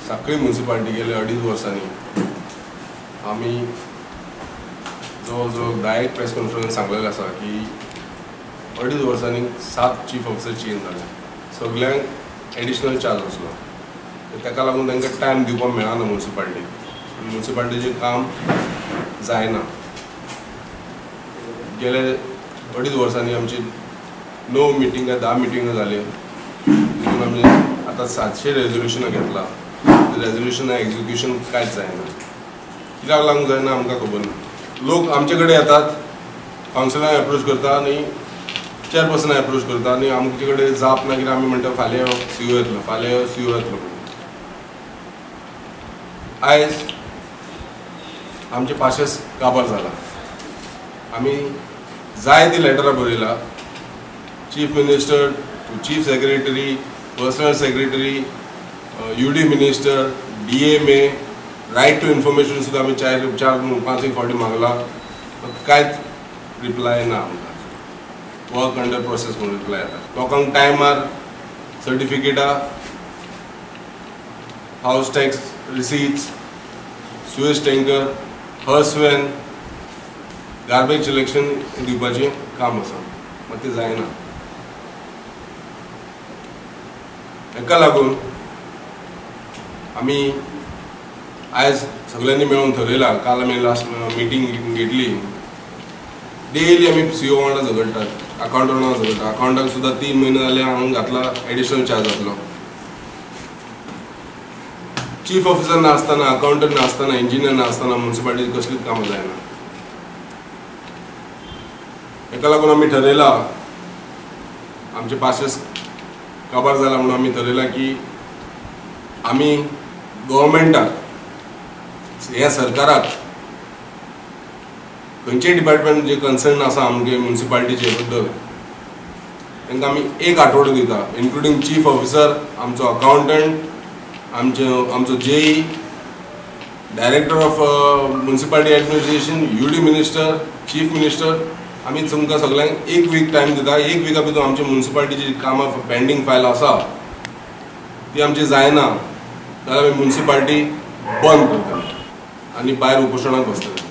सांखळी municipality गेले 2.5 वर्सांनी आमी जवळ जवळ 10 प्रेस कॉन्फरन्स सांगलेलें आसा की 2.5 वर्सांनी 7 चीफ ऑफिसर चेंज जाले, सगळ्यांक एडिशनल चार्ज आसलो, ताका लागून तांकां टायम दिवपाक मेळना म्युनिसिपालिटीक, म्युनिसिपालिटीचें काम जायना। गेले 2.5 वर्सांनी आमची 9 मिटिंगां 10 मिटिंगां जाल्यो, तितून आमी आतां 700 रेजोल्युशनां घेतलां, रेजोल्युशनां एक्जिक्युशन कांयच जायना। कित्याक लागून जायना आमकां खबर ना। लोक आमचे कडेन येतात, कावन्सिलाक एप्रोच करता आनी चेअरपर्सनाक एप्रोच करता आनी आमचे कडेन जाप ना कित्याक आमी म्हणटा फाल्यां सीओ येतलो, फाल्यां सीओ येतलो। आयज आमचे पाशेस काबार जाला। आमी जाय ती लेटरां बरयला, chief minister, chief secretary, personal secretary, UD minister, DMA, right to information सुद्दां आमी 4, 5 फावटी मागला, कांयच रिप्लाय ना आमकां। वर्क अंडर प्रोसेस म्हणून रिप्लाय येता। लोकांक टायमार सर्टिफिकेटां, house tax receipts, sewage tanker, hearse van, garbage collection दिवपाचें काम आसा, मात तें जायना। हाका लागून आमी आयज सगळ्यांनी मेळून थरयलां, काल आमी लास्ट मिटींग घेतली। डेली आमी सीओ वांगडा झगडटात, अकावंट वांगडा झगडटा, अकावंटाक सुद्दां 3 म्हयने जाले हांगा घातला एडिशनल चार्ज जातलो। चीफ ऑफिसर नासतना, अकावंटंट नासतना, इंजिनियर नासतना म्युनिसिपालिटी कसलीच कामां जायना। हाका लागून आमी ठरयलां, आमचे पाशेस काबार जाला म्हणून आमी ठरयलां की आमी गव्हर्मेंटाक, ह्या सरकाराक, खंयचेय डिपार्टमेंट जे कन्सर्न आसा आमगे म्युनिसिपालिटीचे बद्दल, तांकां आमी 1 आठवडो दिता, इन्क्लुडींग चीफ ऑफिसर, आमचो अकावंटंट, आमचो JE, director of municipality administration, UD minister, chief minister, आमी तुमकां सगळ्यांक 1 वीक टायम दिता। 1 विका भितर आमची म्युनिसिपालिटीची कामां पेंडींग फायल आसा ती आमची जायना जाल्यार आमी म्युनिसिपालिटी बंद करतले आनी भायर उपोशणाक बसतले।